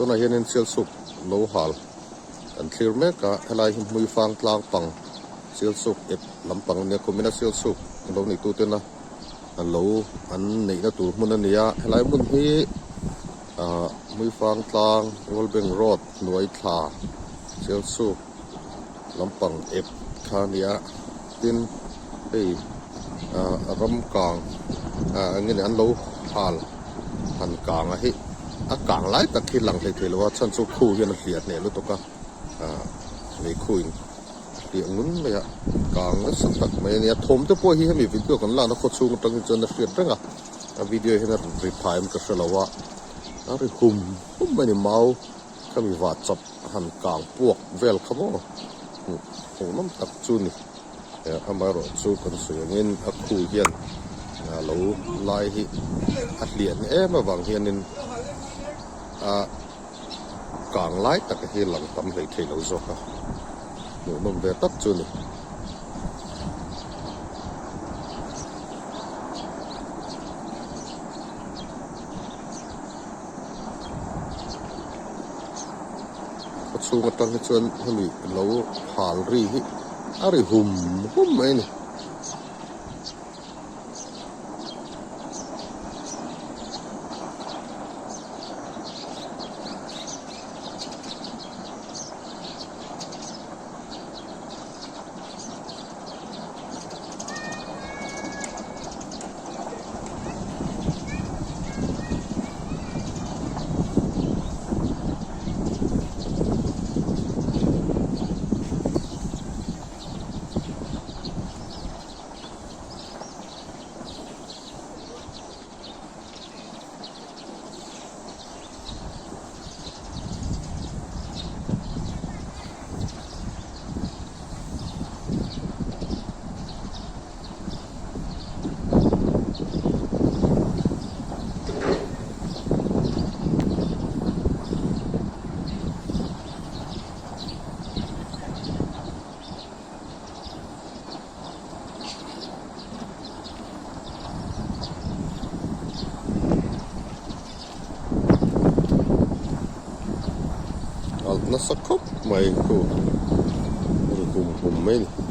Tunah hianin Sialsuk lo hal kan thlir mek a, helai hi Hmuifang tlang pang Sialsuk ep lampang a nia, kumina Sialsuk lo neitu tena an lo an neihna tur hmun a ni a, helai hmun hi ah Hmuifang tlang World Bank Road hnuai thla Sialsuk lampang ep kha a ni a, tin hei ah ram kang ah eng nge ni an lo hal han kang a hi a kang lai tak hi lang hlei thei lo a chhan chu khu hian a hliah hneh lutuk a ah lei khu in a hliah ngun mai a kang nasa tak mai a ni a thawm te pawh hi hemi video kan lakna khaw chhung atang hi chuan a hriat reng a a video hian a ri phah em ka hre lo a a ri hum hum mai a ni mau khami vah chawp han kang puak vel kha maw hmuh hmuhnawm tak chu ni amaherawh chu kan sawi angin a khu hian a lo lai hi a hlian em avang hianin a kang lai tak hi lang tam hlei thei lo zawk a hmuhnawm ve tak chu ni. Khaw chhung atang hi chuan hemi lo hal ri hi a ri hum hum mai a ni. Alh nasa khawp mai khu ri hum hum mai a ni.